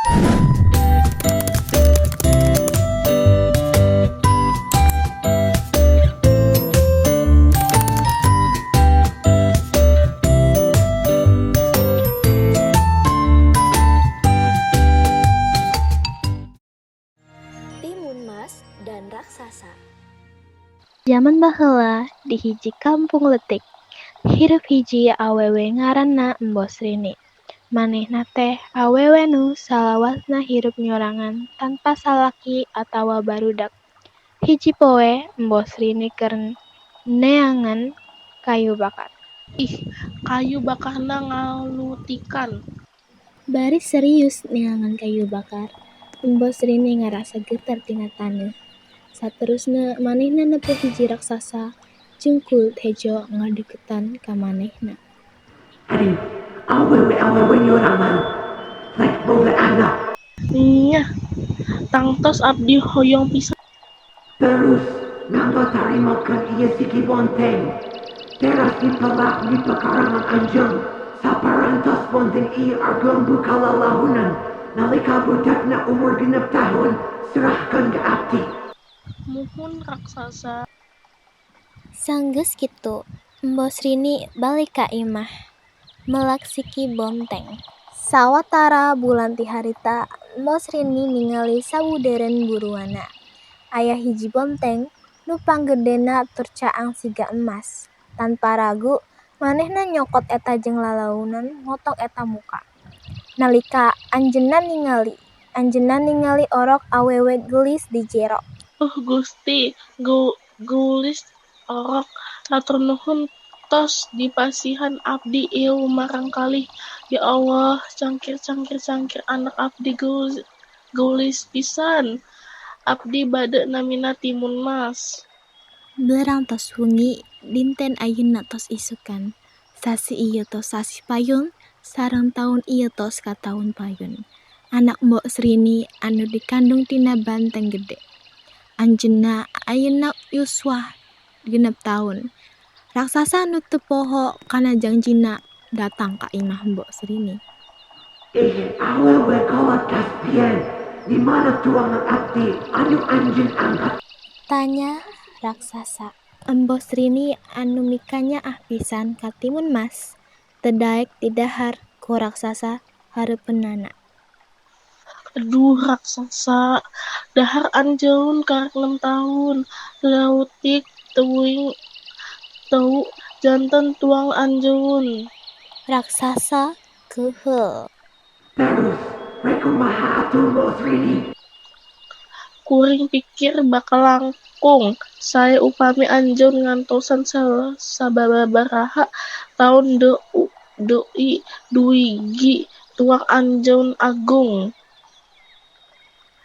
Timun Mas dan Raksasa. Jaman baheula di hiji kampung leutik, hirup hiji awewe ngaranna Embo Srini. Manehna teh awewe nu salawasna hirup nyorangan tanpa salaki atawa barudak. Hiji poe Embo Srini keur neangan kayu bakar. Ih, kayu bakarna ngalutikan. Bari serius neangan kayu bakar, Embo Srini ngarasa geter tina taneuh. Saterusna manehna nempo hiji raksasa jeung kulit hejo ngadeukeutan ka manehna. Ari awewe-awewe nyorangan rek boga anak. Nyah, tangtos abdi hoyong pisan. Terus mangga tarimokeun ieu siki bonteng. Teras dipelak di pekarangan anjeun. Saparantos bonteng ieu ageng buka lalahunan. Nalika budakna umur 6 tahun, serahkeun ka abdi. Muhun raksasa. Sanggeus kitu, Embo Srini balik ka imah, melak siki bonteng. Sawatara bulan ti harita, Embo Srini ningali sabudeureun buruanna. Aya hiji bonteng nu panggedena tur caang siga emas. Tanpa ragu, manehna nyokot eta jeung lalaunan motong eta muka. Nalika anjeunna ningali orok awewe geulis di jero. Oh Gusti, geulis orok, hatur nuhun tos dipasihan abdi ieu murangkalih. Ya Allah, cangkir cangkir cangkir anak abdi geulis pisan. Abdi bade namina Timun Mas. Beurang tos wengi, dinten ayeuna tos isukan. Sasih ieu tos sasih payun, sareng taun ieu tos ka taun payun. Anak Mbok Srini anu dikandung tina banteng gede. Anjeunna ayeuna yuswa 6 taun. Raksasa nu teu poho kana jangjina datang ka imah Mbok Srini. Ih, awewe kolot kaspian, di mana tuangan abdi anu anjeun angkat? Tanya raksasa. Embo Srini anu mikanyaah pisan ka Timun Mas, teu daek didahar ku raksasa hareupeunana. Aduh raksasa, dahar anjeun karek 6 tahun, leutik teuing teu janten tuang anjeun. Raksasa keuheul. Terus, rek kumaha atuh Mbok Srini? Kuring pikir bakal langkung sae upami anjeun ngantosan sababaraha taun deui dugi tuang anjeun agung.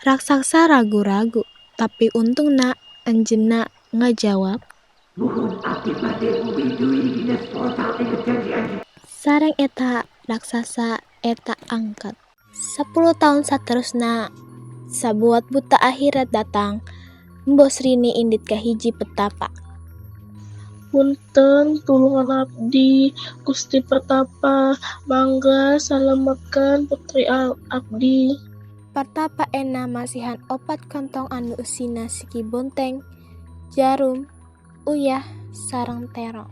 Raksasa ragu-ragu, tapi untungna anjeunna ngajawab. Muhun abdi bade uwi deui dina 10 taun inget janji anjeun. Sareng eta raksasa eta angkat. 10 taun saterusna, sabuat buta akhirat datang, Embo Srini indit ka hiji petapa. Punten tulungan abdi, Gusti Pertapa, mangga salametkeun putri abdi. Pertapa ena masihan 4 kantong anu eusina siki bonteng, jarum, uyah, sareng terong.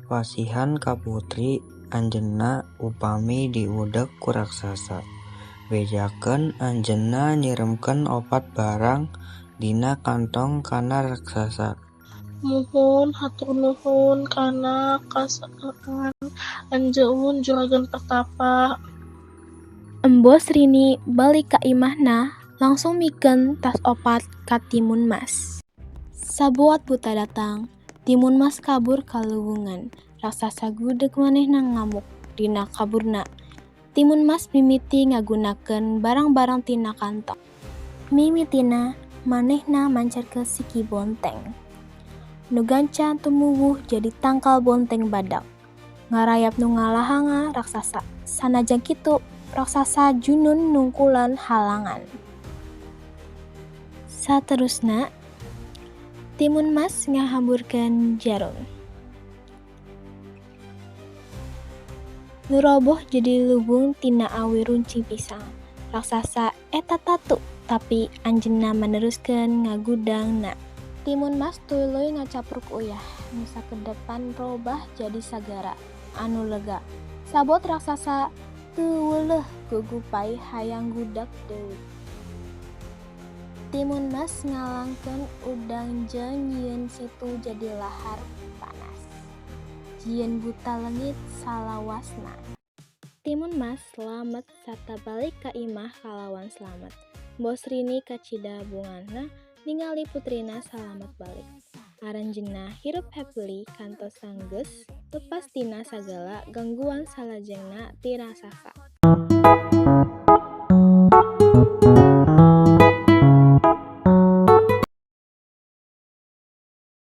Pasihan ka putri anjeunna upami diudek ku raksasa. Bejakeun anjeunna nyiremkeun 4 barang dina kantong kana raksasa. Muhun hatur nuhun kana kasaean anjeun Juragan Pertapa. Embo Srini balik ka imahna langsung mikeun tas 4 ka Timun Mas. Sabuat buta datang, Timun Mas kabur ka leuweungan. Raksasa gudeg manehna ngamuk dina kaburna. Timun Mas mimiti ngagunakeun barang-barang tina kantong. Mimitina manehna mancarkeun siki bonteng. Nu gancang tumuwuh jadi tangkal bonteng badak. Ngarayap nu ngalahanga raksasa. Sanajan kitu, raksasa junun nungkulan halangan. Saterusna, Timun Mas ngahamburkeun jarum. Nu roboh jadi lubung tina awi runcing pisang. Raksasa eta tatu, tapi anjeunna meneruskeun ngagudangna. Timun Mas tuluy ngacapruk uyah nu sakedepan robah jadi sagara anu lega. Sabot raksasa teu weuleuh gugupay hayang gudag deui. Timun Mas ngalangkeun udang jeung nyieun situ jadi lahar panas. Jieun buta leungit salawasna. Timun Mas slamet sarta balik ka imah kalawan slamet. Mbos Rini kacida bungahna ningali putrina salamet balik. Aranjeunna hirup happily kantos sanggeus lepas tina sagala gangguan salajengna ti raksasa.